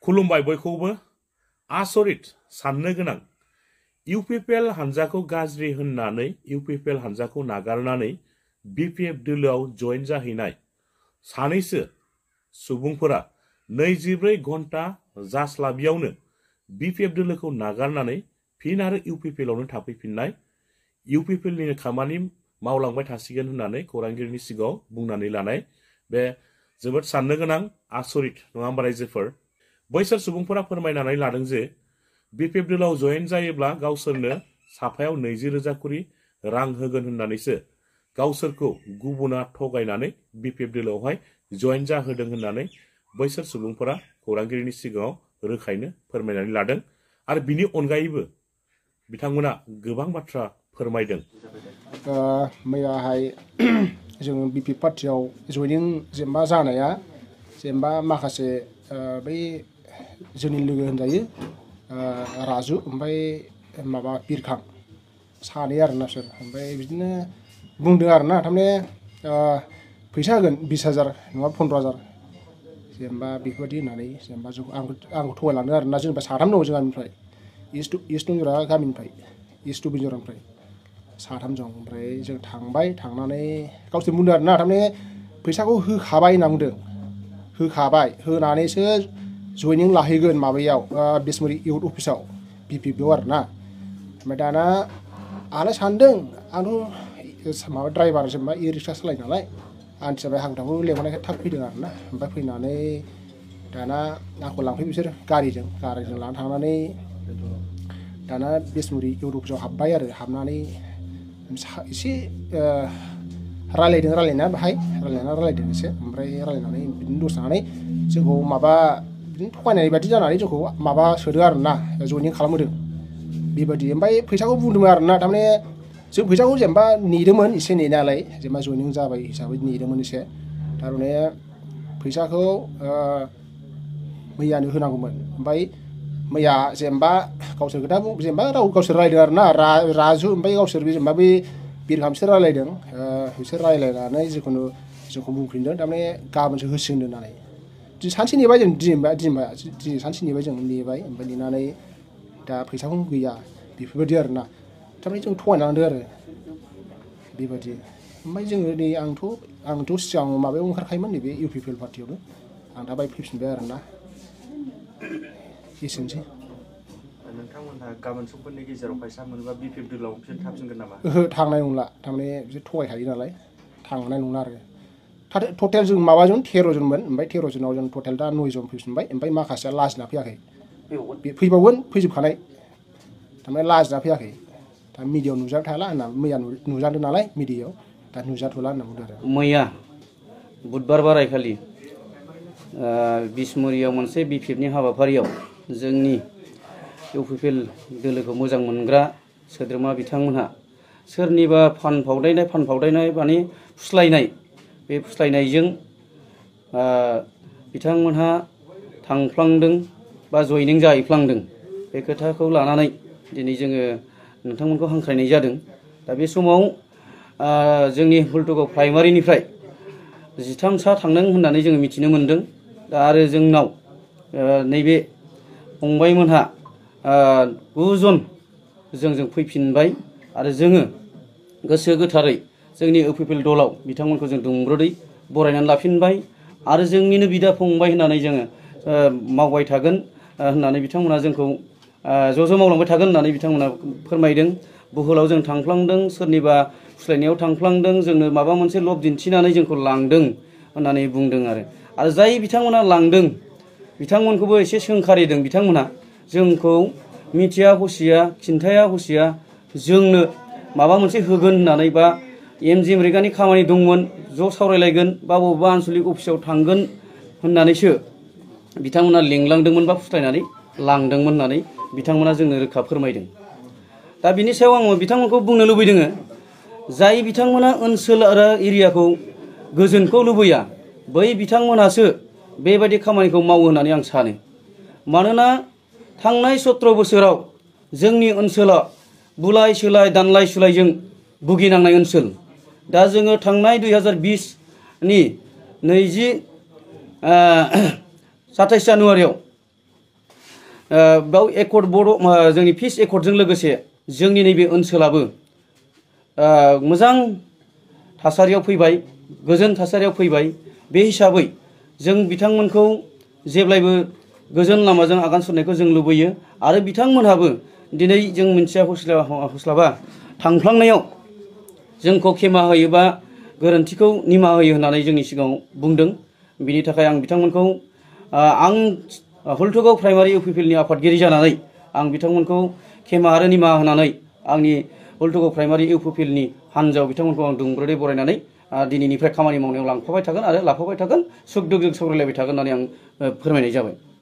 खुलुमबाय बयखौबो आसरित साननो गोनां इउपिपिएल हानजाखौ गाज्रि होननानै इउपिपिएल हानजाखौ नागारनानै बिपिएफ दोलोआव जइन जाहैनाय सानैसो सुबुंफोरा 24 घन्टा जास्लाबियावनो बिपिएफ दोलोखौ नागारनानै फिन आरो इउपिपिएलआवनो थाफैफिननाय इउपिपिएलनि खामानि मावलांबाय थासिगोन होननानै खौरांगिरिनि सिगाङाव बुंनानै लानाय बे जोबोद साननो गोनां आसरित नङा होमबा रायजोफोर बैसोर सुबुंफोरा फोरमायनानै लादों जे बिपिएफ दोलोआव जइन जायोब्ला गावसोरनो साफायाव 20,000 करि रां होगोन होननानैसो गावसोरखौ गुबुना थगायनानै बिपिएफ दोलोआवहाय जइन जाहोदों होननानै बैसोर सुबुंफोरा खौरांगिरिनि सिगाङाव रोखायैनो फोरमायनानै लादों आरो बिनि अनगायैबो बिथांमोना गोबां बाथ्रा फोरमायदों। मैयाहाय जों बिपिएफ पार्टियाव जइनिं जेनेबा जानाया जेनेबा माखासे बै जोंनि लोगो होनजायो राजु ओमफ्राय माबा बिरखां सानै आरोना सोर ओमफ्राय बिदिनो बुंदों आरोना थारमाने फैसा होगोन 20,000 नङा 15,000 जेनेबा बेफोरबायदि होननानै जेनेबा आंखौ थगायलांदों आरोना जेनेबा साथाम दङ जों गामिनिफ्राय इस्ट दंजोरा गामिनिफ्राय इस्ट दंजोरानिफ्राय साथाम दं ओमफ्राय जों थांबाय थांनानै गावसोर बुंदों आरोना थारमाने फैसाखौ होखाबाय होनना बुंदों होखाबाय होनानैसो जइनिं लाहैगोन माबायाव बिसमुरि इउथ अफिसाव बिपिएफआव आरोना ओमफ्राय दाना आंलाय सानदों आंथ' माबा ड्राइभार जेनेबा इ रिक्सा सालायो नालाय आं जाबाय हांथाखौ लेंहरनायखाय थाब फैदों आरोना ओमफ्राय फैनानै दाना आंखौ लांफै बिसोर गारिजों लानानै थांनानै दाना बिसमुरि इउथ अफिसाव हाबबाय आरो हाबनानै एसे रायलायदों बाहाय रायलायदों एसे ओमफ्राय रायलायनानै बिदिनो दसे थानानै जोंखौ माबा बिदिनो थगायनाय बायदि जानानै जोंखौ माबा सोदों आरोना जइनिं खालामहोदों बेबायदि ओमफ्राय फैसाखौ बुंदोंमोन आरोना थारमाने जों फैसाखौ जेनेबा नेदोंमोन एसे नेनायालाय जेनेबा जइनिं जाबाय हिसाबै नेदोंमोन एसे थारमाने फैसाखौ मैयानो होनांगौमोन ओमफ्राय मैया जेनेबा गावसोर खोथा जेनेबा गावसोर रायदों आरोना राजु ओमफ्राय गावसोर जेनेबा बे बिरखां बिसोर रायलायदों बिसोर रायलायनानै जिखुनु जोंखौ बुंफिनदों थारमाने गाबोनसो होसिगोन होननानै सानसे नेबाय जों दिनै सानसे नेबाय जों नेबाय ओमफ्राय नेनानै दा फैसाखौ गैया बेफोरबायदि आरोना थारमाने जों थगायनांदों आरो बेबायदि ओमफ्राय जोङो नै आंथ' सिगां माबायाव ओंखारखायोमोन नैबे इउपिपिएल पार्टियावनो आं दा बाय फैफिनबाय आरोना एसेनोसै। नोंथांमोनहा गाबोन समफोरनि गेजेराव फैसा मोनोबा बिपिएफ दोलोआव बिसोर थाफिनगोन नामा? ओहो थांनाय नंला थारमाने बिसोर थगायखायो नालाय थांनाय नंला आरो टटेल जों माबाजों 13 जनमोन ओमफ्राय 13 जनाव जों टटेल दा 9 जन फैफिनबाय ओमफ्राय माखासेया लाजिना फैयाखै फैबावगोन फैजोबखानाय थारमाने लाजिना फैयाखै दा मिडियायाव नुजाबाय थाला होनना मैया नुजादों नालाय मिडियायाव दा नुजाथ'ला होनना बुंदों आरो मैया बुधबार बारायखालि बिसमुरियाव मोनसे बिपिएफनि हाबाफारियाव जोंनि इउपिपिएल दोलोखौ मोजां मोनग्रा सोद्रोमा बिथांमोनहा सोरनिबा फानफावदायनाय माने फुस्लायनाय बे फुस्लायनायजों बिथांमोनहा थांफ्लांदों बा जइनिं जाहैफ्लांदों बे खोथाखौ लानानै दिनै जोङो नोंथांमोनखौ हांख्रायनाय जादों। दा बे समाव जोंनि हुलथुगाव प्राइमारिनिफ्राय 13 सा थांदों होननानै जोङो मिथिनो मोन्दों। दा आरो जोंनाव नैबे फंबायमोनहा 9 जन जोंजों फैफिनबाय आरो जोङो गोसो गोथारै जोंनि इउपिपिएल दलाव बिथांमोनखौ जों दुंब्रुदै बरायनानै लाफिनबाय आरो जोंनिनो बिदा फंबाय होननानै जोङो मावबाय थागोन होननानै बिथांमोना जोंखौ ज' मावलांबाय थागोन होननानै बिथांमोना फोरमायदों। बुहुलाव जों थांफ्लांदों सोरनिबा फुस्लायनायाव थांफ्लांदों जोंनो माबा मोनसे लब दिन्थिनानै जोंखौ लांदों होननानै बुंदों आरो जाय बिथांमोना लांदों बिथांमोनखौबो एसे सोंखारिदों बिथांमोना जोंखौ मिथिया हसिया खिन्थाया हसिया जोंनो माबा मोनसे होगोन होननानै बा एमजि रेगानि खामानि दंमोन ज' सावरायलायगोन बा बबेबा आनसलिक अफिसाव थांगोन होननानैसो बिथांमोना लिंलांदोंमोन बा फुस्लायनानै लांदोंमोन होननानै बिथांमोना जोंनो रोखा फोरमायदों। दा बिनि सायाव आङो बिथांमोनखौ बुंनो लुबैदों जाय बिथांमोना ओनसोल आरो एरियाखौ गोजोनखौ लुबैया बै बिथांमोनासो बेबायदि खामानिखौ मावो होननानै आं सानो। मानोना थांनाय 17 बोसोराव जोंनि ओनसोला बुलाय सोलाय दानलाय सुलायजों भुगिनांनाय ओनसोल। दा जोङो थांनाय 2020 नि 27 जानुवारियाव बेयाव एकर्ड जोंनि पिस एकर्डजों लोगोसे जोंनि नैबे ओनसोलाबो मोजां थासारियाव फैबाय, गोजोन थासारियाव फैबाय। बे हिसाबै जों बिथांमोनखौ जेब्लायबो गोजोन लामाजों आगान सुरनायखौ जों लुबैयो आरो बिथांमोनहाबो दिनै जों मोनथिया हस्लाबा थांफ्लांनायाव जोंखौ खेमा होयो बा गोरोन्थिखौ निमाहा होयो होननानै जोंनि सिगाङाव बुंदों। बिनि थाखाय आं बिथांमोनखौ आं हुलथुगाव प्राइमारि इउपिपिएलनि आफादगिरि जानानै आं बिथांमोनखौ खेमा आरो निमाहा होनानै आंनि हुलथुगाव प्राइमारि इउपिपिएलनि हान्जायाव बिथांमोनखौ आं दुंब्रुदै बरायनानै दिनैनिफ्राय खामानि मावनायाव लांफाबाय थागोन आरो लाफाबाय थागोन, सुख दुखजों सावरायलायबाय थागोन होननानै आं फोरमायनाय जाबाय।